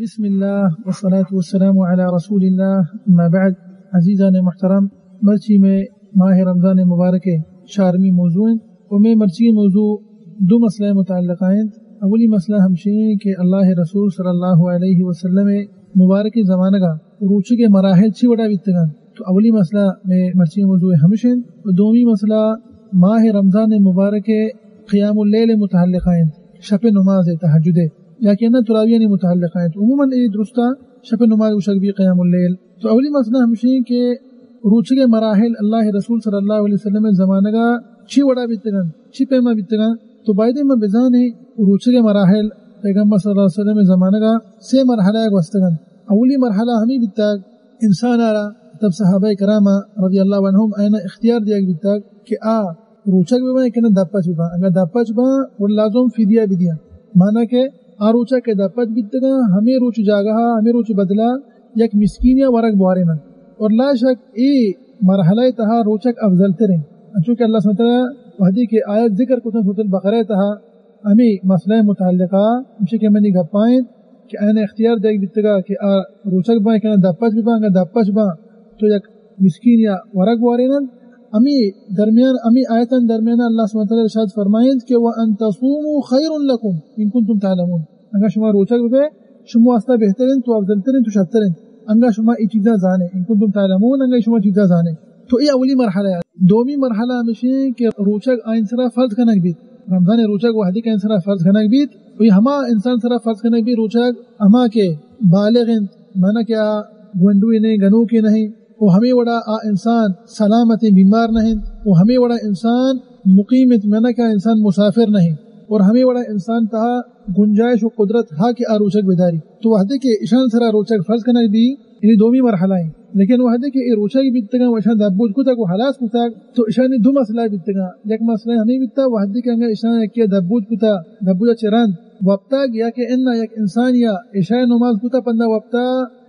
بسم اللہ والصلاة والسلام علی رسول اللہ، اما بعد۔ عزیزان محترم، مرچی میں ماہ رمضان مبارک چارمی موضوع ہیں، اور میں مرچی موضوع دو مسئلہ متعلقہ ہیں۔ اولی مسئلہ ہمشی ہیں کہ اللہ رسول صلی اللہ علیہ وسلم مبارک زمانگا روچگ مراحل چی وڑا بیتگان؟ تو اولی مسئلہ میں مرچی موضوع ہمش انت۔ و دومی مسئلہ ماہ رمضان مبارک قیام اللیل متعلقہ انت، شپ نماز تہجد یا کہ نہ تراویحانی متعلقہ انت۔ عموماً اے درستا شپ نماز گوشگ بی قیام اللیل۔ تو اولی مسئلہ ہمشی کہ روچگ مراحل اللہ رسول صلی اللہ علیہ وسلم زمانگا چی وڑا بیتگان، چی پیما بیتگان؟ تو بایدے ما بزانیں روچگ مراحل پیغمبر صلی اللہ علیہ وسلم زمانگا سے مرحلہ گوستگان۔ اولی مرحلہ ہمی بیتگ انسان ء را، مطلب صحابہ کرام رضی اللہ عنہم آیانا اختیار دیگ بیتگ کہ آ روچگ بباں کہ نہ دپچ بباں۔ اگاں دپچ باں، گڑا لازم فدیہ بدیاں۔ مانا کہ آ روچگ کہ دپچ بیتگاں، ہمے روچ جاگہا، ہمے روچ بدلا یک مسکین یا ورگ بواریناں۔ اور لا شک اے مرحلہ تہا روچگ افضل تریں۔ انچو کہ اللہ سبحانہ وتعالی وحدی کہ آیت ذکر کتن سورۃ البقرہ تہا، ہمے مسئلہ متعلقہ ہمشی کہ منی گپا انت کہ آیانا اختیار دیگ بیتگا کہ آ روچگ باں کہ نہ دپچ بباں، اگاں دپچ باں تو یک مسکین یا ورگ واریننت۔ ہمے درمیان، ہمے آیتان درمیان اللہ سبحانہ وتعالی ارشاد فرمائینت کہ وان تصوموا خیر لکم ان کنتم تعلمون۔ اگاں شما روچگ ببے، شما واسطہ بہتر انت، تو افضل تر انت، تو شرتر انت۔ انگا شما اے چیزاں زانے، ان کنتم تعلمون، انگا شما چیزاں زانے۔ تو اے اولی مرحلہ ہے۔ دومی مرحلہ ہمشی کہ روچگ آئین سرا فرض کنگ بیت۔ رمضان روچگ وحدی کہ آئین سرا فرض کنگ بیت، و یہ ہما انسان سرا فرض کنگ بیت روچگ ہما کہ بالغ انت، مانا کہ آ گونڈوی نہیں، گنوکی نہیں، و ہمے وڑا آ انسان سلامت انت، بیمار نہ انت، و ہمے وڑا انسان مقیم انت، مانا کہ آ انسان مسافر نہ انت، اور ہمے وڑا انسان تہا گنجائش و قدرت ہا کہ آ روچگ بداری۔ تو وحدے کہ اشان سرا روچگ فرض کنگ بی، یعنی دومی مرحلہ ہیں۔ لیکن وحدے کہ اے روچگ بیتگاں و اشان دبوج کتگ و ہلاس کتگ، تو اشانی دو مسئلہ بیتگاں۔ یک مسئلہ ہمیں بیتا، وحدے کہ انگا اشان یکی دبوج کتا، دبوجا چہ رند وپتگ، یا کہ انا یک انسان یا عشاء نماز کتا پندا وپتا،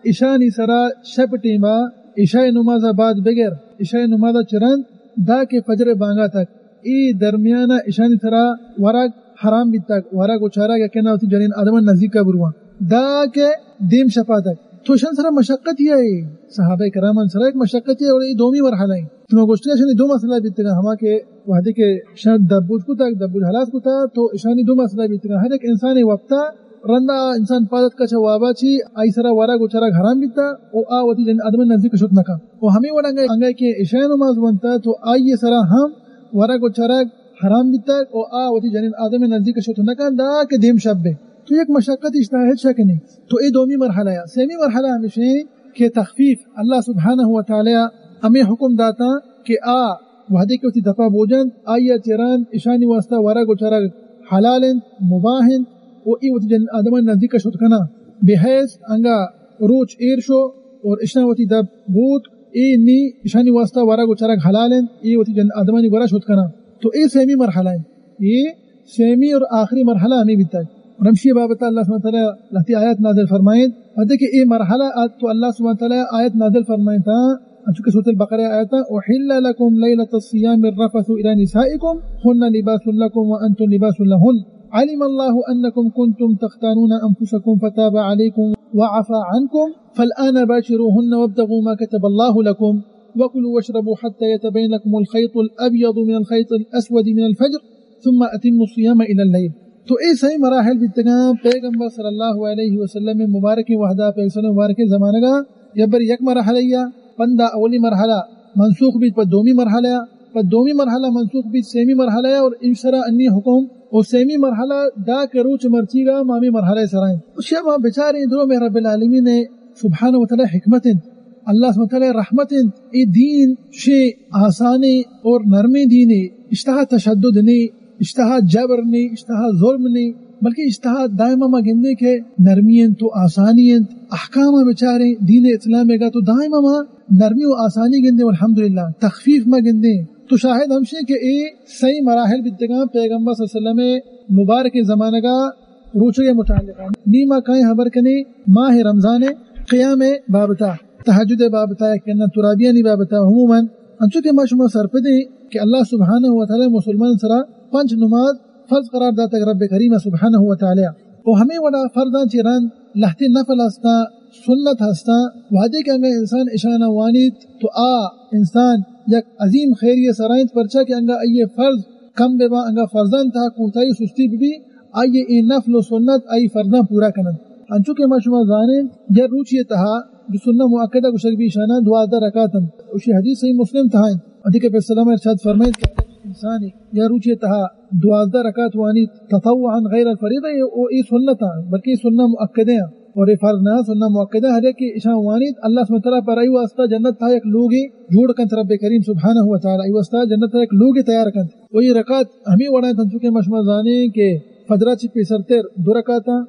اشانی سرا شپ ٹیما عشاء نماز بعد بگر عشاء نماز چہ رند دا کہ فجر بانگا تک، اے درمیان اشانی سرا ورگ حرام بیتگ، ورگ و چارگ یکے نہ وتی جنین آدم نزدیک بروان، دا کہ دیم شپا تک۔ تو اشان سرا مشقت ہی ہے، صحابہ کرامن سرا ایک مشقت ہے، اور اے دومی مرحلہ ہیں۔ تو گوشتگا اشانی دو مسئلہ بیتگا، ہما کہ وحدے کہ شان دبوج کتگ، دبوج ہلاس کتا، تو اشانی دو مسئلہ بیتگا۔ ہر ایک انسان وپتا رندا انسان پادت کچ وابا چی، آئی سرا ورگ و چرگ حرام بیتا، و آ وتی جن آدم نزدیک شت نکا۔ و ہمیں وڑا انگا، انگا کہ عشاء نماز ونتا، تو آئی سرا ہم ورگ و چرگ حرام بیتا، و آ وتی جنین آدم نزدیک شت نکا، دا کہ دیم شب بے۔ تو یک مشقت اشتا ہے، شک نہیں۔ تو اے دومی مرحلہ ہے۔ سیمی مرحلہ ہمیشہ کہ تخفیف، اللہ سبحانہ و تعالی ہمیں حکم داتا کہ آ وحدے کہ وتی دپا بوجنت، آئی ء چہ رند اشانی واسطہ ورگ و چرگ حلال انت، مباح انت، و اے وتی جن آدمان نزدیک شت کناں، بحیث انگا روچ ایر شو اور اشاں وتی دپ بوت، اے نی اشانی واسطہ ورگ و چرگ حلال انت، اے وتی جن آدمانی گورا شت کناں۔ تو اے سیمی مرحلہ انت۔ اے سیمی اور آخری مرحلہ ہمیں بیتا ہے۔ اور ہمشی بابت اللہ سبحانہ وتعالی لہتی آیات نازل فرمائیں۔ وہدے کہ اے مرحلہ آت تو اللہ سبحانہ وتعالی آیت نازل فرمائیں تا، انچو کہ سورۃ البقرہ آیت، احل لکم لیلۃ الصیام الرفث الی نسائکم، ہن لباس لکم وانتم لباس لہن۔ علم اللہ انکم کنتم تختانون انفسکم فتاب علیکم وعفا عنکم، فالآن باشروہن وابتغوا ما کتب اللہ لکم، وکلوا واشربوا حتی یتبین لکم الخیط الابیض من الخیط الاسود من الفجر، ثم اتموا الصیام الی اللیل۔ تو اے سئیں مراحل بیتگاں پیغمبر صلی اللہ علیہ وسلم مبارک وہدا، پیغمبر مبارک زمانگا، یا بر یک مرحلہ یا پندا اولی مرحلہ منسوخ بیت پہ دومی مرحلہ، پہ دومی مرحلہ منسوخ بیت سیمی مرحلہ، اور ایشرا انی حکم و سیمی مرحلہ دا کہ روچ مرچیگا مامی مرحلہ سرائیں۔ اشیا ما بچاریں درو میں رب العالمین سبحانہ و تعالی حکمت انت، اللہ سبحانہ و تعالی رحمت انت۔ اے دین شے آسانی اور نرمی دینے، اشتہا تشدد نے، اشتہا جبر نے، اشتہا ظلم نے، بلکہ اشتہا دائما ما گندے کہ نرمی انت و آسانی انت۔ احکام بچاریں دین اسلام گا تو دائما ما نرمی و آسانی گندے، الحمدللہ تخفیف ما گندے۔ تو شاہد ہمشے کہ اے سئیں مراحل بیتگاں پیغمبر صلی اللہ علیہ وسلم مبارک زمانگا روچگ متعلقہ۔ نی ما کائیں خبر کنے ماہ رمضان قیام بابتا، تہجد بابتا، کہ نہ ترابیانی بابتا۔ عموماً انچو کہ ما شما سرپدیں کہ اللہ سبحانہ و تعالی مسلمان سرا پنچ نماز فرض قرار داتگ رب کریم سبحانہ و تعالی۔ و ہمے وڑا فرضاں چہ رند لہتے نفل ہستاں، سنت ہستاں، وہدے کہ انگا انسان اشانا وانیت تو آ انسان یک عظیم خیری سرا انت، پرچا کہ انگا آئی فرض کم بباں، انگا فرضاں تہا کوتاہی سستی ببی، آئی اے نفل و سنت آئی فرضاں پورا کننت۔ انچو کہ ما شما زانیں، یا روچی تہا جو سنت مؤکدہ گوشگ بی اشانا دوازدہ رکعت انت۔ اشی حدیث صحیح مسلم تہا انت۔ ادی کہ پیغمبر ارشاد فرمائیت کہ انسانی یا روچی تہا دوازدہ رکعت وانی تطوعا غیر الفریضہ، او اے سنت ہیں، بلکہ سنت مؤکدہ ہیں اور اے فرض نہ، سنت مؤکدہ۔ ہر یک کہ اشاں وانیت، اللہ سبحانہ وتعالی پر ای واسطہ جنت تہا یک لوگے جوڑ کنت رب کریم سبحانہ وتعالی، ای واسطہ جنت تہا یک لوگے تیار کنت۔ و اے رکعت ہمیں وڑا انت، چونکہ ما شما زانیں کہ فجرا چی پیسرتر دو رکعتاں،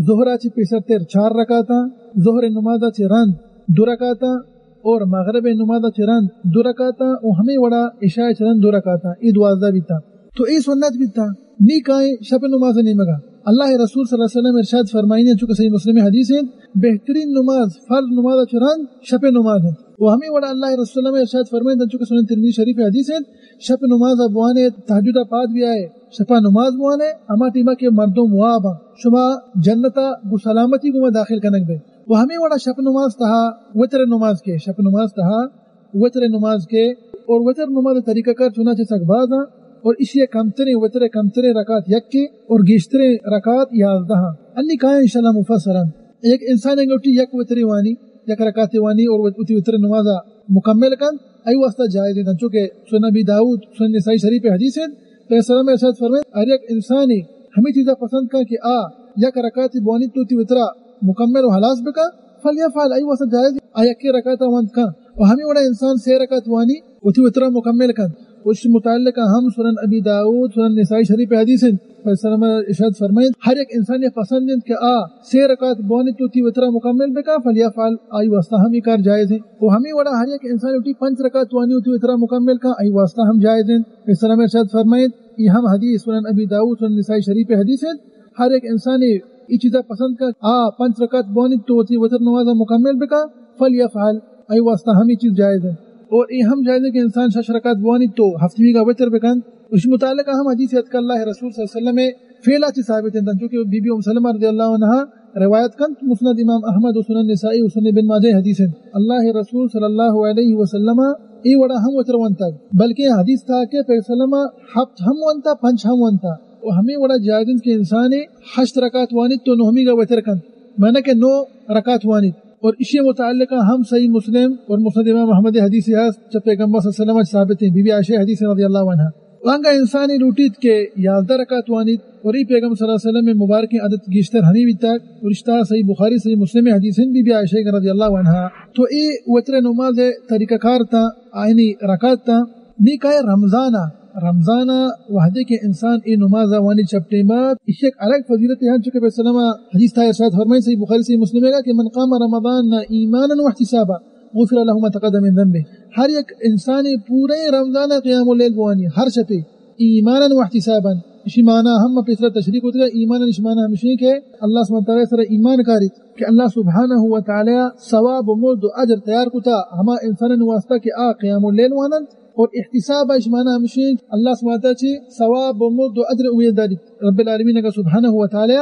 ظہرا چی پیسرتر چار رکعتاں، ظہر نمازا چی رند دو رکعتاں، اور مغرب نمازا چی رند دو رکعتاں، و ہمیں وڑا عشاء چی رند دو رکعتاں، اے دوازدہ بیتاں۔ تو اے سنت بیتاں۔ نی کائیں شپ نماز نیمگا۔ اللہ رسول صلی اللہ علیہ وسلم ارشاد فرمائنی، چونکہ صحیح مسلم حدیث ہیں، بہترین نماز فرض نمازا چی رند شپ نماز ہیں۔ و ہمیں وڑا اللہ رسول صلی اللہ علیہ وسلم ارشاد فرمائنی، چونکہ سنن ترمذی شریف حدیث ہیں، شپ نماز بوانے، تہجد پاد بیائے، شپا نماز بوانے، ہما ٹیما کہ مردم واب آں، شما جنتا گو سلامتی گوما داخل کنگ بے۔ و ہمیں وڑا شپ نماز تہا وتر نماز کے، شپ نماز تہا وتر نماز کے، اور وتر نماز طریقہ کار چنانچہ سک باز آں، اور اشی کمتریں وتر کمتریں رکعت یک کے، اور گیشتریں رکعت یازدہ آں۔ انی کائیں انشاءاللہ مفصلا۔ ایک انسان انگوٹی یک وتری وانی، یک رکعت وانی اور وت-، وتی وتر نماز مکمل کن، ای واسطہ جائز ہیں، چونکہ سنن ابی داؤد، سنن نسائی شریف حدیث ہیں، پیغمبر ارشاد فرمائے، ہر یک انسانی ہمیں چیزا پسند کن کہ آ یک رکعت بوانی تو تی وترا مکمل و خلاص بکا، فلیفعل، ای واسطہ جائز، آ یکی رکعت وند کن۔ و ہمیں وڑا انسان سے رکعت وانی، وتی وترا مکمل کن۔ اس متعلق ہم سنن ابی داؤد، سنن نسائی شریف حدیث ہیں۔ پیغمبر ارشاد فرمائے، ہر یک انسان یہ پسند ہیں کہ آ سے رکعت بوانی تو تی وترا مکمل بکا، فلیفعل، آئی واسطہ ہم یہ کار جائز ہیں۔ و ہمیں وڑا ہر یک انسان اٹھی پنچ رکعت وانی تو تی وترا مکمل کا، آئی واسطہ ہم جائز ہیں۔ پیغمبر ارشاد فرمائے، یہ ہم حدیث سنن ابی داؤد، سنن نسائی شریف حدیث ہیں۔ ہر یک انسان یہ چیزا پسند کا، آ پنچ رکعت بوانی تو تی وتر نماز مکمل بکا، فلیفعل، آئی واسطہ ہم یہ چیز جائز ہیں۔ اور یہ ہم جائز ہے کہ انسان شش رکعت بوانی تو ہفتمی کا وتر بکن۔ اس متعلق ہم حدیث اتکا اللہ رسول صلی اللہ علیہ وسلم فعلا چی ثابت ہیں، چونکہ بی بی ام سلمہ رضی اللہ عنہا روایت کنت، مسند امام احمد و سنن نسائی و سنن ابن ماجہ حدیث ہیں۔ اللہ رسول صلی اللہ علیہ وسلم اے وڑا ہم وتر ونتگ، بلکہ حدیث تہا کہ پیغمبر صلی اللہ علیہ وسلم ہفت ہم ونتا، پنچ ہم ونتا، و ہمیں وڑا جائز انت کہ انسان ہشت رکعت وانیت تو نہمی گا وتر کنت، معنی کہ نو رکعت وانیت۔ اور اشی متعلقہ ہم صحیح مسلم اور مسند امام احمد حدیث ہست، چہ پیغمبر صلی اللہ علیہ وسلم ثابت ہیں، بی بی عائشہ حدیث رضی اللہ عنہا۔ وانگا انسانی لوٹیت کہ یازدہ رکعت وانیت، اور ای پیغمبر صلی اللہ علیہ وسلم مبارکیں عادت گیشتر ہمیں بیتگ، اور اشتا صحیح بخاری، صحیح مسلم حدیث ہیں، بی بی عائشہ رضی اللہ عنہا۔ تو ای وتر نماز طریقہ کار تا، آئینی رکعت تا، نی کائے رمضان آ، رمضان آ وہدے کہ انسان اے نماز آ وانی چپ ٹیما، ایشی یک الگ فضیلت ہے، چونکہ پیغمبر صلی اللہ علیہ وسلم حدیث تہا ارشاد فرمائے، صحیح بخاری صحیح مسلم ہے کہ من قام رمضان ایمانا واحتسابا غفر له ما تقدم من ذنبه۔ ہر یک انسان پورے رمضان قیام اللیل بوانی، ہر شپے ایمانا واحتسابا۔ اشی معنی ہم پیسرا تشریح کتگا، ایمانا اشی معنی ہمشی کہ اللہ سبحانہ وتعالی سر ایمان کاریت کہ اللہ سبحانہ وتعالی ثواب و مزد و اجر تیار کتا ہما انسانانی واسطہ کہ آ قیام اللیل وانند۔ اور احتساب اش معنی ہمشی، اللہ سبحانہ وتعالی چی ثواب و مزد و اجر امید داری۔ رب العالمین اگا سبحانہ وتعالی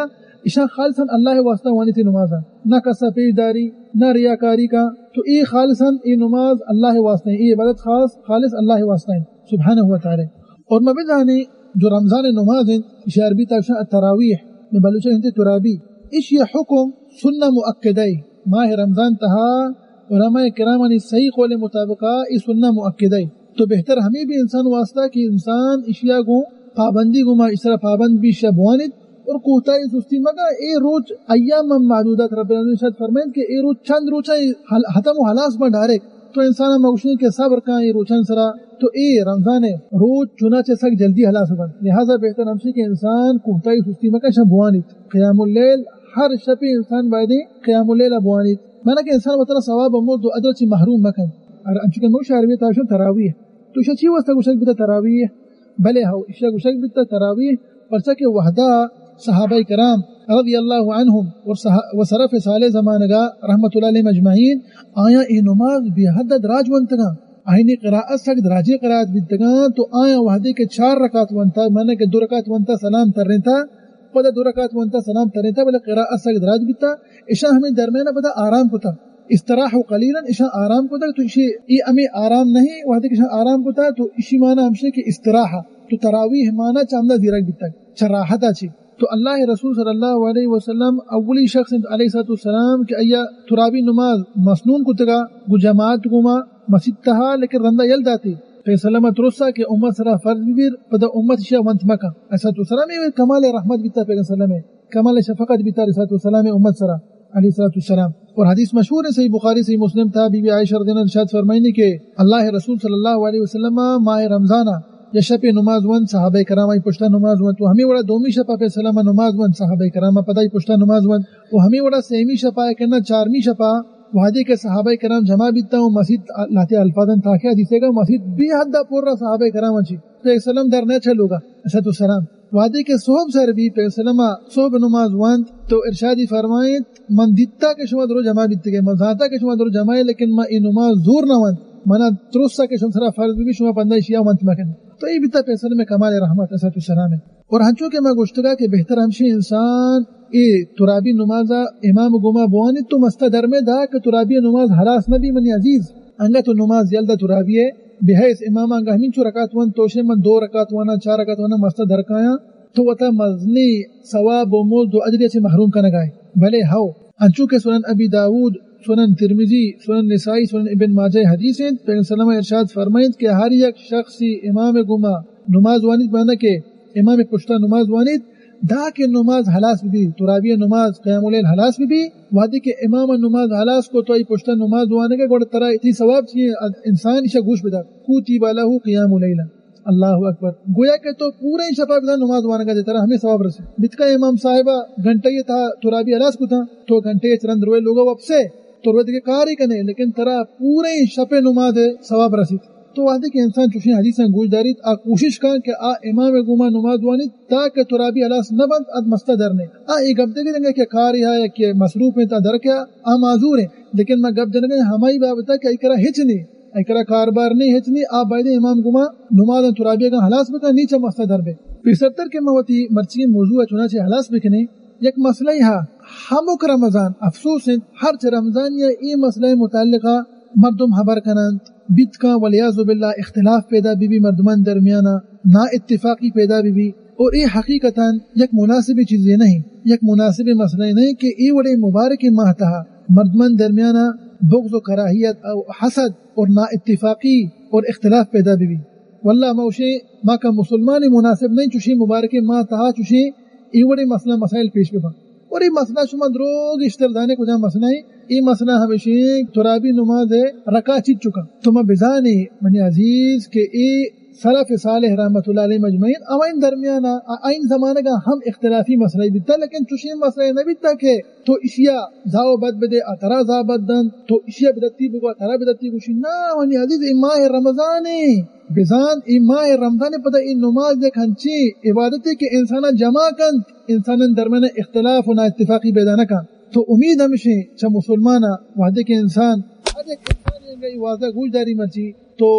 اشان خالصا اللہ واسطہ وانی تی نمازا، نہ کسا پیش داری، نہ ریاکاری کا، تو اے خالصا اے نماز اللہ واسطہ ہیں، اے عبادت خاص خالص اللہ واسطہ ہیں سبحانہ وتعالی۔ اور ما بزانی جو رمضان نماز ہیں، اشی عربی تاکشن التراویح، میں بلوچی ہنتے ترابی، اشی حکم سنہ مؤکدہ ہے۔ ماہ رمضان تہا علماء کرامانی صحیح قول مطابقہ ای سنہ مؤکدہ ہے۔ تو بہتر ہمیں بھی انسان واسطہ کہ انسان اشیا گوں پابندی گوں ما اشرا پابند بھی شب وانیت اور کوتاہی سستی مگا۔ اے روچ ایام معدودات، رب العالمین شاید فرمائیں کہ اے روچ چند روچا حل-، ختم و ہلاس بن ڈائریکٹ۔ تو انسان مگوشیں کہ صبر کن اے روچان سرا، تو اے رمضان روچ چنانچہ سک جلدی ہلاس بن۔ لہذا بہتر ہمشی کہ انسان کوتاہی سستی مکن شب وانیت۔ قیام اللیل ہر شپی انسان باید قیام اللیل بوانیت۔ معنی کہ انسان وترا ثواب و مزد و اجر چی محروم مکن۔ اور انچو کہ مو شعر بھی تاشن تراویح۔ تو شا چی واسطہ گوشگ بتا تراویح؟ بلے ہو، اشیا گوشگ بتا تراویح، پرچا کہ وہدا صحابہ کرام رضی اللہ عنہم اور صح-، و سلف صالح زمانگا رحمت اللہ علیہم اجمعین، آیا اے نماز بے حد دراج ونتگاں، آئینی قرائت سک دراجی قرائت بیتگاں، تو آیا وہدے کہ چار رکعت ونتا، معنی کہ دو رکعت ونتا سلام ترنتا، پدا دو رکعت وانتا، سلام ترینتا، بلے قراءت سک دراج بیتا۔ اشاں ہمیں درمیانا پدا آرام کتا، استراح و قلیلا، اشاں آرام کتا۔ تو اشی، ای ہمیں آرام نہیں، وہدے کہ اشاں آرام کتا تو اشی معنی ہمشی کہ استراحہ، تو تراویح معنی چہ ہمدا زیرگ بیتا، چہ راحتا چی۔ تو اللہ رسول صلی اللہ علیہ وسلم اولی شخص انت علیہ الصلوۃ والسلام کہ آیا ترابی نماز مسنون کتگا گو جماعت گوما مسیت تہا، لیکن رندا یل داتی۔ پیغمبر صلی اللہ علیہ وسلم ترسا کہ امت سرا فرض ببیر، پدا امت شیا ونت مکن۔ علیہ الصلوۃ والسلام، یہ کمال رحمت بیتا پیغمبر صلی اللہ علیہ وسلم، کمال شفقت بیتا علیہ الصلوۃ والسلام امت سرا، علیہ الصلوۃ والسلام۔ اور حدیث مشہور ہے صحیح بخاری، صحیح مسلم تہا، بی بی عائشہ رضی اللہ عنہا ارشاد فرمائنی کہ اللہ رسول صلی اللہ علیہ وسلم ماہ رمضان یا شپ نماز وند، صحابہ کرام آئی پشتا نماز وند، تو ہمیں وڑا دومی شپا پیغمبر صلی اللہ علیہ وسلم نماز وند، صحابہ کرام پدا آئی پشتا نماز وند، و ہمیں وڑا سیمی شپا کنا چارمی شپا وہدے کہ صحابہ کرام جمع بیتا و مسیت، لاتے الفاظن تاکہ حدیثے گا، مسیت بے حد پر را صحابہ کرام چی۔ پیغمبر صلی اللہ علیہ وسلم در نہ چلوگا، علیہ الصلوۃ والسلام۔ وہدے کہ صحب سر بی، پیغمبر صلی اللہ علیہ وسلم صحب نماز وند تو ارشادی فرمائیت، من دیتا کہ شما درو جمع بیتگے، من زانتا کہ شما درو جمع ہے، لیکن من ای نماز زور نہ وند، منا ترسا کہ شما سرا فرض بی، شما پندا شیا ونت مکن۔ تو ای بیتا پیغمبر صلی اللہ علیہ وسلم کمال رحمت، علیہ الصلوۃ والسلام۔ اور ہنچو کہ ما گوشتگا کہ بہتر ہمشی انسان اے ترابی نمازا امام گوما بوانی تو مستا درمے دا کہ ترابی نماز ہلاس نبی منی عزیز۔ انگا تو نماز یل دا ترابی ہے، بحیث امام انگا ہمینچو رکعت وان، تو شے من دو رکعت وانا، چار رکعت وانا مستا درکایاں، تو وتا مزنی ثواب و مزد و اجری چے محروم کنگائے۔ بلے ہو، انچو کہ سنن ابی داؤد، سنن ترمذی، سنن نسائی، سنن ابن ماجہ حدیث انت، پیغمبر صلی اللہ علیہ وسلم ارشاد فرمائنت کہ ہر یک شخصی امام گوما نماز وانیت، معنی کہ امام پشتا نماز وانیت، دا کہ نماز ہلاس بی، ترابی نماز، قیام اللیل ہلاس بی، وہدے کہ امام نماز ہلاس کو تو ای پشتا نماز وانگے، گوڑا ترا تی ثواب چیئے؟ انسان ایشا گوش بدا، کوتیب لہ قیام لیلہ۔ اللہ اکبر۔ گویا کہ تو پورے شپا بدا نماز وانگا دے، ترا ہمیں ثواب رسے۔ بتکا امام صاحبہ گھنٹے تا ترابی ہلاس کتا، تو گھنٹے چرند روئے لوگا وپسے، تو روئے دیگہ کاری کنے، لیکن ترا پورے شپ نماز ثواب رسیت۔ تو وہدے کہ انسان چوشیں حدیثاں گوش داریت، آ کوشش کن کہ آ امام گوما نماز وانیت، تاکہ ترابی ہلاس نہ بنت، اد مستا درنے۔ آ اے گپ دگہ رنگا کہ کاری ہا یا کہ مصروف انت، آ درکیا، آ معذور ہیں۔ لیکن ما گپ جنگا ہمائی بابتا کہ ای کرا ہچ نہیں، ای کرا کاربار نہیں، ہچ نہیں، آ بایدیں امام گوما نماز ترابی اگاں ہلاس بکن، نی چہ مستا در بے۔ پیسرتر کہ ما وتی مرچی موضوع چنانچہ ہلاس بکنیں، یک مسئلہ ہا، ہمک رمضان افسوس انت، ہر چہ رمضان یا اے مسئلہ متعلقہ مردم ہبر کننت، بیت کن والعیاذ باللہ اختلاف پیدا بی بی مردمان درمیانا، نا اتفاقی پیدا بی بی، اور اے حقیقتاً یک مناسب چیزے نہیں، یک مناسب مسئلہ نہیں کہ اے وڑے مبارک ماہ تہا مردمان درمیانا بغض و کراہیت و حسد اور نا اتفاقی اور اختلاف پیدا بی بی۔ واللہ ما اشیں، ما کا مسلمان مناسب نہیں چوشیں مبارک ماہ تہا چوشیں اے وڑیں مسئلہ مسائل پیش بباں۔ اور اے مسئلہ شما دروگ اشتر زانے کجا مسئلہ ہے؟ اے مسئلہ ہمیشیں ترابی نماز رکا چیت چکا۔ تو ما بزانے منی عزیز کہ اے سلف صالح رحمت اللہ علیہ مجمعین اوائن درمیانا، آئین زمانگا ہم اختلافی مسئلہ بیتا، لیکن چوشیں مسئلہ نہ بیتا کہ تو اشیا زاو بد بدے، آ ترا زاو بد دنت، تو اشیا بدتی بگو، آ ترا بدتی گوشی۔ نا منی عزیز، اے ماہ رمضان ہے۔ بزان اے ماہ رمضان پدا اے نماز یک ہنچیں عبادتے کہ انسانا جمع کنت، انسانان درمیان اختلاف و نا اتفاقی پیدا نہ کنت۔ تو امید ہمشیں چہ مسلمانا وہدے کہ انسان، ہر یک انسان انگا اے وعظہ گوش داری مرچی، تو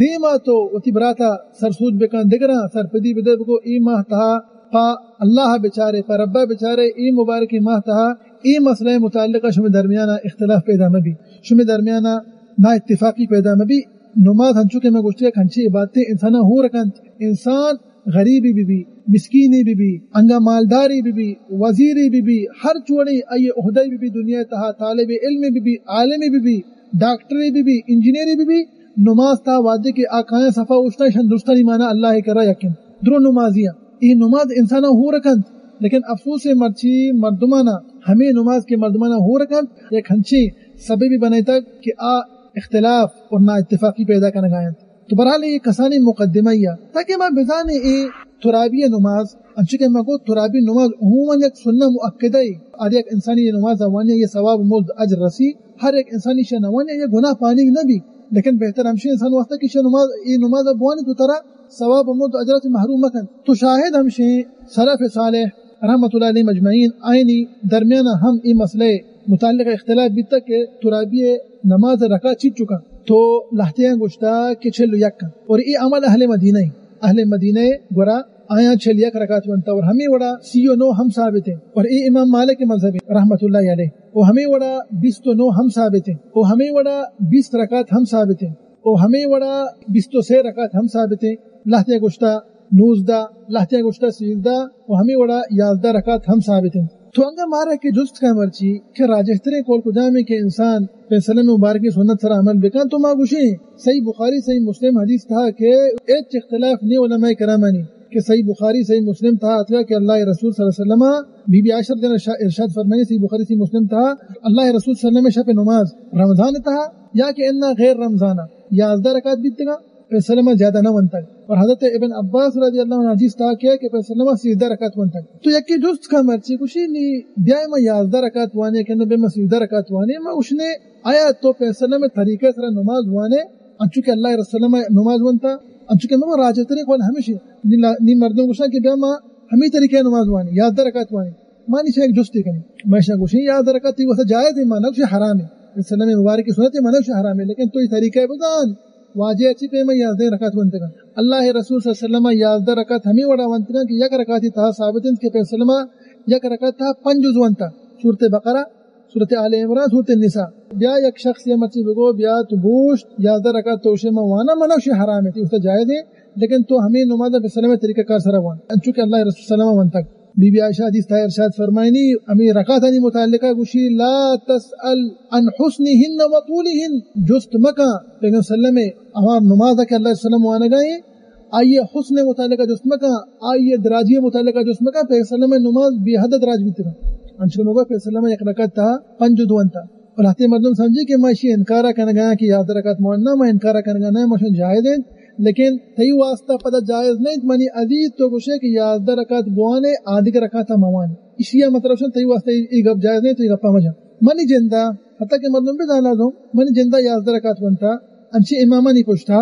دیما تو وتی براتا سرسوج بکن، دگراں سرپدی بدے، بگو اے ماہ تہا پا اللہ بچارے، پا ربا بچارے، اے مبارکیں ماہ تہا اے مسئلہ متعلقہ شمے درمیانا اختلاف پیدا مبی، شمے درمیانا نا اتفاقی پیدا مبی۔ نماز ہنچو کہ میں گوشتی یک ہنچی عبادتے انسانا ہور کنت۔ انسان غریبی بی بی، مسکینی بی بی، انگا مالداری بی بی، وزیری بی بی، ہر چوڑی آئی عہدہ بی بی، دنیا تہا طالب علم بی بی، عالمی بی بی، ڈاکٹری بی بی، انجینئری بی بی، نماز تہا وہدے کہ آ کایاں صفا اوشتاں، اشان درستانی معنی اللہ کرا یقین۔ درو نمازیاں۔ اے نماز انسانا ہور کنت، لیکن افسوس مرچی مردمانا، ہمیں نماز کے مردمانا ہور کنت، یک ہنچیں سببی بنائیتگ کہ آ اختلاف اور نا اتفاقی پیدا کنگا انت۔ تو بہرحال اے کسانیں مقدمہ یا تاکہ ما بزانیں اے ترابی نماز، انچو کہ ما گو ترابی نماز عموماً یک سنہ مؤکدہ ہے، ہر یک انسانی اے نماز وانی یہ ثواب مزد اجر رسی، ہر یک انسانی شہ نوانی یہ گناہ پانی نہ بی، لیکن بہتر ہمشی انسان واسطہ کہ شہ نماز، اے نماز بوانی تو ترا ثواب مزد اجر سے محروم مکن۔ تو شاہد ہمشی سلف صالح رحمت اللہ علیہ مجمعین آئینی درمیان ہم اے مسئلہ متعلق اختلاف بیتا کہ ترابی نماز رکعت چیت چکا، تو لہتیاں گوشتا کہ چل و یک کن۔ اور اے عمل اہل مدینہ ہیں۔ اہل مدینہ گورا آیاں چل یک رکعت ونتا، اور ہمے وڑا سی و نو ہم ثابت ہیں، اور اے امام مالک مذہب ہیں رحمت اللہ علیہ، و ہمے وڑا بیست و نو ہم ثابت ہیں، و ہمے وڑا بیست رکعت ہم ثابت ہیں، و ہمے وڑا بیست و سے رکعت ہم ثابت ہیں۔ لہتے گوشتا نوزدہ، لہتے گوشتا سیزدہ، و ہمے وڑا یازدہ رکعت ہم ثابت ہیں۔ تو انگا مارا کہ جست کا مرچی کہ راجح ترین قول کجام ہے کہ انسان پیغمبر مبارک سنت سرا عمل بکن، تو ما گوشیں صحیح بخاری، صحیح مسلم حدیث تہا کہ ہچ اختلاف نہیں علماء کرامانی کہ صحیح بخاری، صحیح مسلم تہا اتکا کہ اللہ رسول صلی اللہ علیہ وسلم بی بی عائشہ رضی اللہ عنہا ارشاد فرمائنی، صحیح بخاری، صحیح مسلم تہا اللہ رسول صلی اللہ علیہ وسلم شپ نماز رمضان تہا یا کہ انا غیر رمضان یازدہ رکعت بیتگا، پیغمبر صلی اللہ علیہ وسلم زیادہ نہ ونتگ۔ اور حضرت ابن عباس رضی اللہ عنہ حدیث تہا کہ پیغمبر صلی اللہ علیہ وسلم سیزدہ رکعت ونتگ۔ تو یکے جست کا مرچی گوشی نی بیا ما یازدہ رکعت وانے کہ نہ بیا ما سیزدہ رکعت وانے، ما گوشنے آیا تو پیغمبر صلی اللہ علیہ وسلم طریقہ سرا نماز وانے، انچو کہ اللہ رسول صلی اللہ علیہ وسلم نماز ونتا، انچو کہ ما راجح ترین قول ہمیشی نی لا-، نی مردم گوشن کہ بیا ما ہمیں طریقہ نماز وانے، یازدہ رکعت وانے۔ ما نی شاید جستی کنی، ما شاید گوشی یازدہ رکعت تی واسطہ جائز ہے، ما نہ گوشی حرام ہے، پیغمبر صلی اللہ علیہ وسلم مبارک سنت ہے، ما نہ گوشی حرام ہے، لیکن تو یہ طریقہ بزان واجہ چی پیما یازدہ رکعت ونتگا۔ اللہ رسول صلی اللہ علیہ وسلم یازدہ رکعت ہمیں وڑا ونتگا کہ یک رکعتی تہا ثابت انت کہ پیغمبر صلی اللہ علیہ وسلم یک رکعت تہا پنج جز ونتا، سورت بقرہ، سورت آل عمران، سورت النساء۔ بیا یک شخص یہ مرچی بگو بیا تو بوشت یازدہ رکعت تو شما وانا، منو شی حرام ہے، تی اس جائز ہے، لیکن تو ہمیں نماز پیغمبر صلی اللہ علیہ وسلم طریقہ کار سرا وان، انچو کہ اللہ رسول صلی اللہ علیہ وسلم ونتگ۔ بی بی عائشہ حدیث تہا ارشاد فرمائنی، ہمیں رکعتانی متعلقہ گوشی، لا تسأل عن حسنهن وطولهن، جست مکن پیغمبر صلی اللہ علیہ وسلم ہمار نماز کہ اللہ صلی اللہ علیہ وسلم وانگا ہیں، آئیے حسن متعلقہ جست مکن، آئیے دراجی متعلقہ جست مکن، پیغمبر صلی اللہ علیہ وسلم نماز بے حد دراج بیتگا۔ انچکہ مگو پیغمبر صلی اللہ علیہ وسلم یک رکعت تہا پنج دو انتا۔ اور ہتے مردم سمجھی کہ ما اشی انکارا کنگا کہ یازدہ رکعت موانا، ما انکارا کنگا نہ، ما شن جائز ہیں، لیکن تئی واسطہ پدا جائز نہیں، منی عزیز تو گوشے کہ یازدہ رکعت بوانے، آدگہ رکعت موانے۔ اشیا مطلب شن تئی واسطہ ای، ای گپ جائز نہیں، تو ای گپا مجا۔ منی جندا، حتی کہ مردم بزانا دو، منی جندا یازدہ رکعت بنتا، انچی امامانی پشتا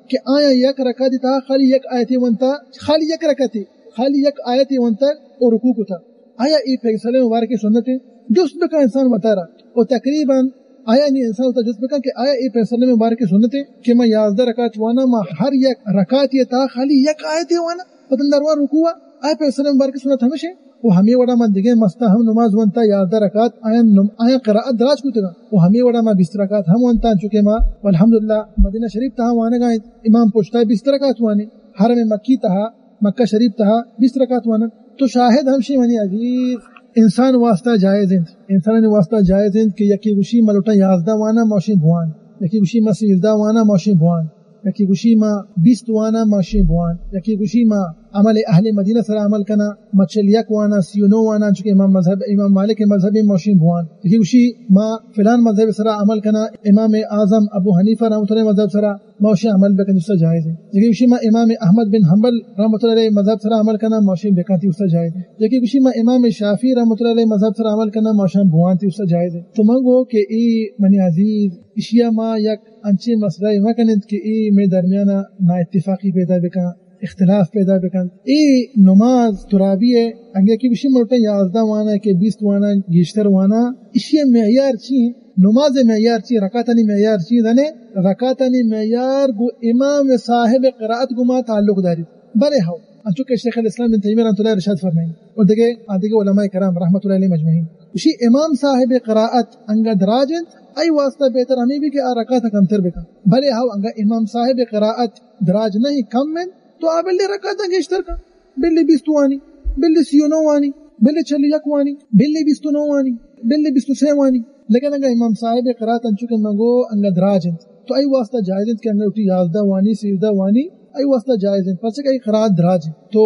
کہ آیا یک رکعتی تہا خالی یک آیتی ونتا، خالی یک رکعتی، خالی یک آیتی ونتا او رکوع کتا۔ آیا ای پیغمبر صلی اللہ علیہ وسلم مبارک سنت ہے؟ جست بکا انسان وتارا۔ و تقریباً آیا نی انسان وتا جست بکا کہ آیا ای پیغمبر صلی اللہ علیہ وسلم مبارک سنت ہے کہ ما یازدہ رکعت وانا، ما ہر یک رکعتی تہا خالی یک آیتی وانا، پتن دروا رکوع، آیا پیغمبر صلی اللہ علیہ وسلم مبارک سنت ہمشے؟ و ہمیں وڑا ما دگہ مستا ہم نماز ونتا یازدہ رکعت، آیا نم-، آیا قرائت دراج کتگا۔ و ہمیں وڑا ما بیست رکعت ہم ونتا، چونکہ ما والحمدللہ مدینہ شریف تہا وانگا ہیں، امام پشتا بیست رکعت وانے، حرم مکی تہا، مکہ شریف تہا بیست رکعت وانن۔ تو شاہد ہمشی منی عزیز، انسان واسطہ جائز انت، انسان واسطہ جائز انت کہ یکی گوشی ما لوٹا یازدہ وانا، ما شی بوان، یکی گوشی ما سیزدہ وانا، ما شی بوان، یکی گوشی ما بیست وانا، ما شی بوان، یکی گوشی ما عمل اہل مدینہ سرا عمل کنا، ما چل یک وانا، سی و نو وانا، چونکہ امام مذہب، امام مالک مذہب، ما شی بوان، یکی گوشی ما فلان مذہب سرا عمل کنا، امام اعظم ابو حنیفہ رحمۃ اللہ مذہب سرا، ما اشی عمل بکن، اس جائز ہے۔ یکی گوشی ما امام احمد بن حنبل رحمۃ اللہ علیہ مذہب سرا عمل کنا، ما اشی بکن، اس جائز ہے۔ یکی گوشی ما امام شافعی رحمۃ اللہ علیہ مذہب سرا عمل کنا، ما اشی بوان، اس جائز ہے۔ تو من گو کہ ای منی عزیز، اشیا ما یک انچیں مسئلہ مکنند کہ ای میں درمیانا نا اتفاقی پیدا بکن، اختلاف پیدا بکن۔ ای نماز ترابی ہے، انگہ کہ گوشی ملکہ یازدہ وانا کہ بیست وانا، گیشتر وانا، اشی معیار چی؟ نماز معیار چی؟ رکعتانی معیار چی؟ یعنی رکعتانی معیار گو امام صاحب قرائت گما تعلق داری۔ بلے ہو، انچو کہ شیخ الاسلام ابن تیمیہ رحمۃ اللہ ارشاد فرمائیں اور دگہ، آ دگہ علماء کرام رحمۃ اللہ علیہ مجمعین، گوشی امام صاحب قرائت انگا دراج انت، ای واسطہ بہتر ہمیں بھی کہ آ رکعت کمتر بکن۔ بلے ہو، انگا امام صاحب قرائت دراج نہیں، کم انت، تو آ بلے رکعت گیشتر کن، بلے بیست وانی، بلے سی و نو وانی، بلے چل یک وانی، بلے بیست و نو وانی، بلے بیست و سے وانی۔ لیکن اگر امام صاحب قرات انچو کہ من گو انگا دراج انت، تو ای واسطہ جائز انت کہ انگا اٹھی یازدہ وانی، سیزدہ وانی، ای واسطہ جائز انت، پرچہ کہ ای قرات دراج انت۔ تو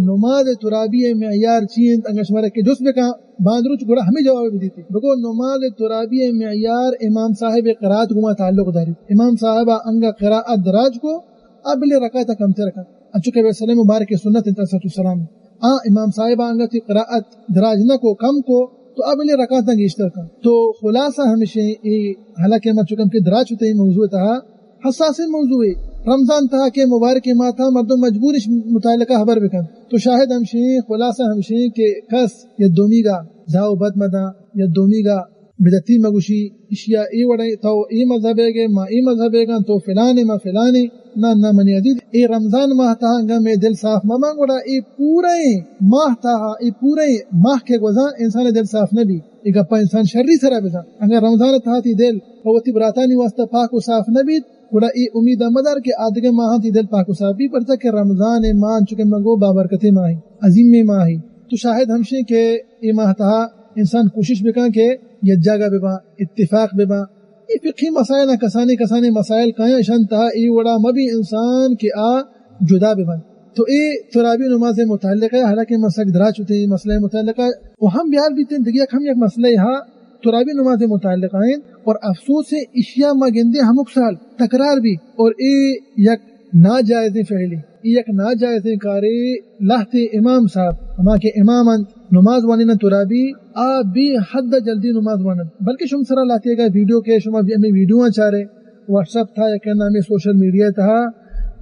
نماز ترابی معیار چی انت؟ انگا شمارا کہ جست بکن، باندروچ گڑا ہمیں جواب بدیتی۔ بگو نماز ترابی معیار امام صاحب قرات گما تعلق داری۔ امام صاحب انگا قرات دراج کو، ابل رکعت کمتر کن۔ انچو کہ پیغمبر مبارک سنت انت علیہ الصلوۃ والسلام۔ آ امام صاحب آنگا تی قرائت دراج نہ کو، کم کو، تو ابل رکعت گیشتر کن۔ تو خلاصہ ہمیشہ ای، حالانکہ ما چکم کہ دراج ہوتے موضوع تہا حساس موضوع ہے۔ رمضان تہا کہ مبارک ماہ تہا مردم مجبور اش متعلقہ خبر بکن۔ تو شاہد ہمشی، خلاصہ ہمشی کہ کس یا دومیگا زاو بد مدان یا دومیگا بدعتی مگوشی، اشیا اے وڑیں، تو اے مذہب ئیگ ئے، ما اے مذہب ئیگاں، تو فلانے، ما فلانے۔ نہ، نہ منی عزیز، اے رمضان ماہ تہا انگا مئے دل صاف مہ باں، گڑا اے پوریں ماہ تہا، اے پوریں ماہ کہ گوزاں انسان دل صاف نہ بی۔ اے گپا انسان شری سرا بزان۔ اگاں رمضان تہا تئی دل پہ وتی براتانی واسطہ پاک و صاف نہ بیت، گڑا اے امید مدار کہ آ دگہ ماہاں تئی دل پاک و صاف بی، پرچا کہ رمضان ماہ انچو کہ من گو بابرکتیں ماہے، عظیمیں ماہے۔ تو شاہد ہمشیں کہ اے ماہ تہا انسان کوشش بکن کہ یک جاگہ بباں، اتفاق بباں۔ اے فقہی مسائل، کسانیں کسانیں مسائل کایاں، اشان تہا اے وڑا مبی انسان کہ آ جدا ببنت۔ تو اے ترابی نماز متعلق ہے، حالانکہ من سک دراج ہوتے اے مسئلہ متعلقہ و ہم بیار بیتیں، دگہ یک ہم یک مسئلہ ہا ترابی نماز متعلقہ ہیں۔ اور افسوس ہے، اشیا ما گندے ہمک سال تکرار بی، اور اے یک ناجائزیں فعلے، اے یک ناجائزیں کارے۔ لہتے امام صاحب، ہما کہ امام انت، نماز وانیناں ترابی، آ بے حد جلدی نماز واننت، بلکہ شم سرا لہتے اگا ویڈیو کہ شما بھی ہمیں ویڈیو آں چارے، واٹس ایپ تہا یا کہ نامی سوشل میڈیا تہا،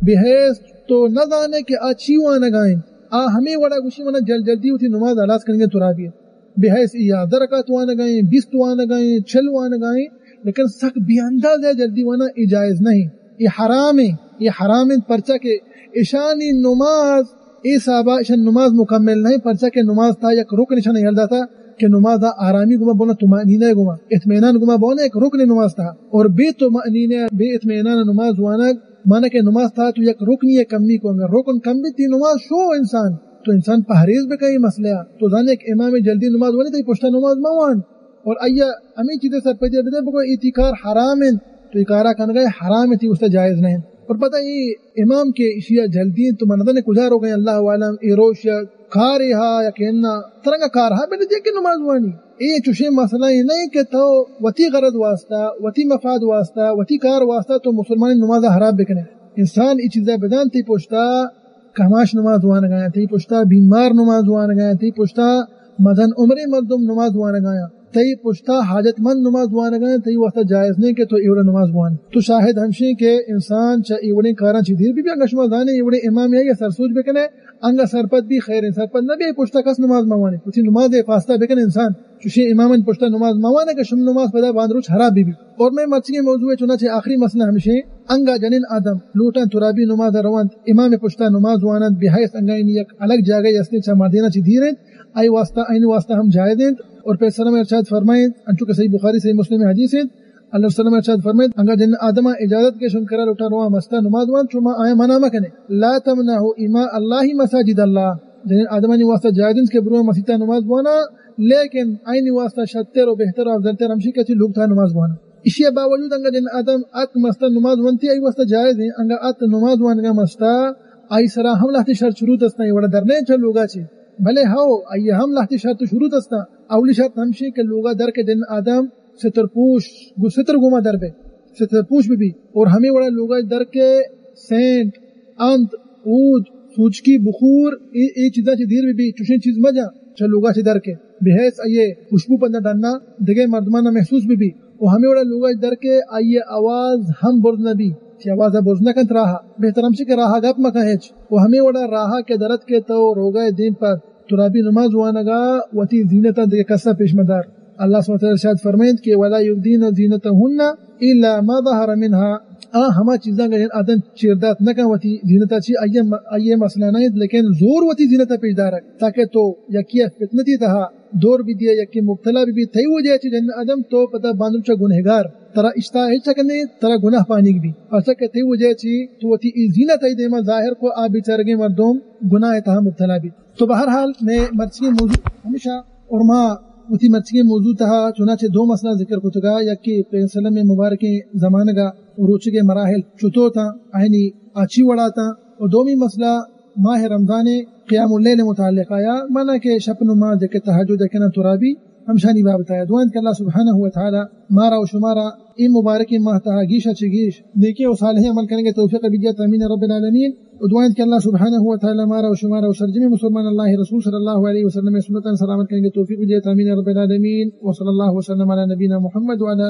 بحیث تو نہ زانے کہ آ چی وانگا انت۔ آ ہمیں وڑا گوشی منا جل جلدی وتی نماز ہلاس کنگے ترابی۔ بحیث ای یازدہ رکعت وانگا ایں، بیست وانگا ایں، چل وانگا ایں، لیکن سک بے اندازہ جلدی وانا ای جائز نہیں، ای حرام ہے، ای حرام ہے، پرچا کہ اشانی نماز، ای صحابہ اشان نماز مکمل نہیں، پرچا کہ نماز تہا یک رکن اشان یل داتا کہ نماز آرامی گما بونا، طمأنینہ گما، اطمینان گما بونا، یک رکن نماز تہا۔ اور بے طمأنینہ، بے اطمینان نماز وانگ مانا کہ نماز تہا تو یک رکنی کمی کو، اگر رکن کم بی تئی نماز شو انسان، تو انسان پہریز بکن اے مسئلہ۔ تو زانے کہ امام جلدی نماز وانی، تئی پشتا نماز مہ وان۔ اور آیا ہمیں چیزیں سرپدی بدے بگو اے تئی کار حرام انت، تو اے کارا کنگا حرام انت، تئی واسطہ جائز نہیں۔ اور پتہ اے امام کہ اشیا جلدی انت، تو من نزانے کجا روگا ایں، اللہ عالم، اے روش یا کارے ہا یا کہ انا، ترنگا کار ہا بلے دے کہ نماز وانی۔ اے چوشیں مسئلہ اے نہیں کہ تو وتی غرض واسطہ، وتی مفاد واسطہ، وتی کار واسطہ تو مسلمانی نماز خراب بکنے۔ انسان اے چیزا بدان، تئی پشتا کماش نماز وانگا ایں، تئی پشتا بیمار نماز وانگا ایں، تئی پشتا مزن عمریں مردم نماز وانگا ایں، تئی پشتا حاجت مند نماز وانگا ایں، تئی واسطہ جائز نہیں کہ تو ایوڑا نماز بوان۔ تو شاہد ہمشیں کہ انسان چہ ایوڑیں کاراں چی دیر بی، بی انگا شما زانے ایوڑیں امام یا سرسوج بکنے، انگا سرپد بی خیر، سرپد نہ بی، پشتا کس نماز مہ وانی، وتی نماز حفاظتہ بکن انسان۔ چوشیں امامانی پشتا نماز مہ وانگ کہ شم نماز پدا باندروچ خراب بی بی۔ اور مئے مرچگیں موضوع چنانچہ آخری مسئلہ ہمشیں، انگا جنین آدم لوٹاں ترابی نماز روانت، امام پشتا نماز واننت، بحیث انگا اینی یک الگ جاگہ ہستیں چہ مردینا چی دیر انت، آئی واسطہ، آئین واسطہ ہم جائز انت۔ اور پیسر ہم ارشاد فرمائیں، انچو کہ صحیح بخاری، صحیح مسلم حدیث انت، اللہ صلی اللہ علیہ وسلم ارشاد فرمائیں، انگا جنین آدم اجازت کہ شم کرا لوٹاں رواں مستا نماز وان، شما آیا منع مکنے، لا تمنعوا اماء اللہ مساجد اللہ۔ جنین آدمانی واسطہ جائز انت کہ برواں مسیتا نماز بوانا، لیکن آئینی واسطہ شتر و بہتر و افضل تر ہمشی کہ چی لوگ تہا نماز بوانا۔ اشی باوجود انگا جنین آدم ات مستا نماز وانتی، آئی واسطہ جائز ہیں۔ انگا ات نماز وانگا مستا، آئی سرا ہم لہتی شرط شروط استاں، اے وڑا درنے چہ لوگا چی۔ بلے ہو، آئی ہم لہتی شرط شروط استاں۔ اولی شرط ہمشی کہ لوگا در کے جنین آدم ستر پوش، گو ستر گوما در بے، ستر پوش بی بی۔ اور ہمیں وڑا لوگا در کے سینٹ، انت، عود، سوچکی، بخور، اے، اے چیزاں چہ دیر بی بی، چوشیں چیز مجاں چہ لوگا چہ در کے۔ بحیث آئیے خوشبو پندا ڈننا دگہ مردمانا محسوس بی بی۔ و ہمیں وڑا لوگا چہ در کے آئیے آواز ہم برز نہ بی، چہ آوازا برز نہ کنت راہا۔ بہتر ہمشی کہ راہا گپ مکن ہچ۔ و ہمیں وڑا راہا کہ درت کے تو روگا دیم پر ترابی نماز وانگا وتی زینتا دگہ کسا پیش مدار۔ اللہ سبحانہ وتعالی ارشاد فرمائنت کہ ولا یبدین زینتہن الا ما ظہر منہا۔ آ ہما چیزاں کہ جنین آدم چیر دات نہ کن وتی زینتا چی، آئیے م-، آئیے مسئلہ نہ انت، لیکن زور وتی زینتا پیش دارگ تاکہ تو یکی فتنتی تہا دور بی دیئے، یکی مبتلا بی بی، تئی وجہ چی جنین آدم تو پدا باندروچا گنہگار، ترا اشتا ہچ کنے، ترا گناہ پانیگ بی، پرچا کہ تئی وجہ چی تو وتی ای زینت ای دیما ظاہر کو، آ بیچارگیں مردم گناہ تہا مبتلا بی۔ تو بہرحال مئے مرچگیں موضوع ہمیشہ، اور ما وتی مرچگیں موضوع تہا چنانچہ دو مسئلہ ذکر کتگا، یکے پیغمبر صلی اللہ علیہ وسلم مبارکیں زمانگا روچگے مراحل چتو تاں، آئینی آچی وڑا تاں، اور دومی مسئلہ ماہ رمضان قیام اللیل متعلق آیا، مانا کہ شپ نماز کہ تہجد کہ نا ترابی، ہمشانی بابت آیا۔ دعا انت کہ اللہ سبحانہ و تعالی مارا و شمارا اے مبارکیں ماہ تہا گیشا چہ گیش نیکیں و صالحیں عمل کنگے توفیق بدیات، آمین رب العالمین۔ و دعا انت کہ اللہ سبحانہ و تعالی مارا و شمارا و سرجمیں مسلمان اللہ رسول صلی اللہ علیہ وسلم سنتاں سلامت کنگے توفیق بدیات، آمین رب العالمین۔ و صلی اللہ وسلم علی نبینا محمد و علی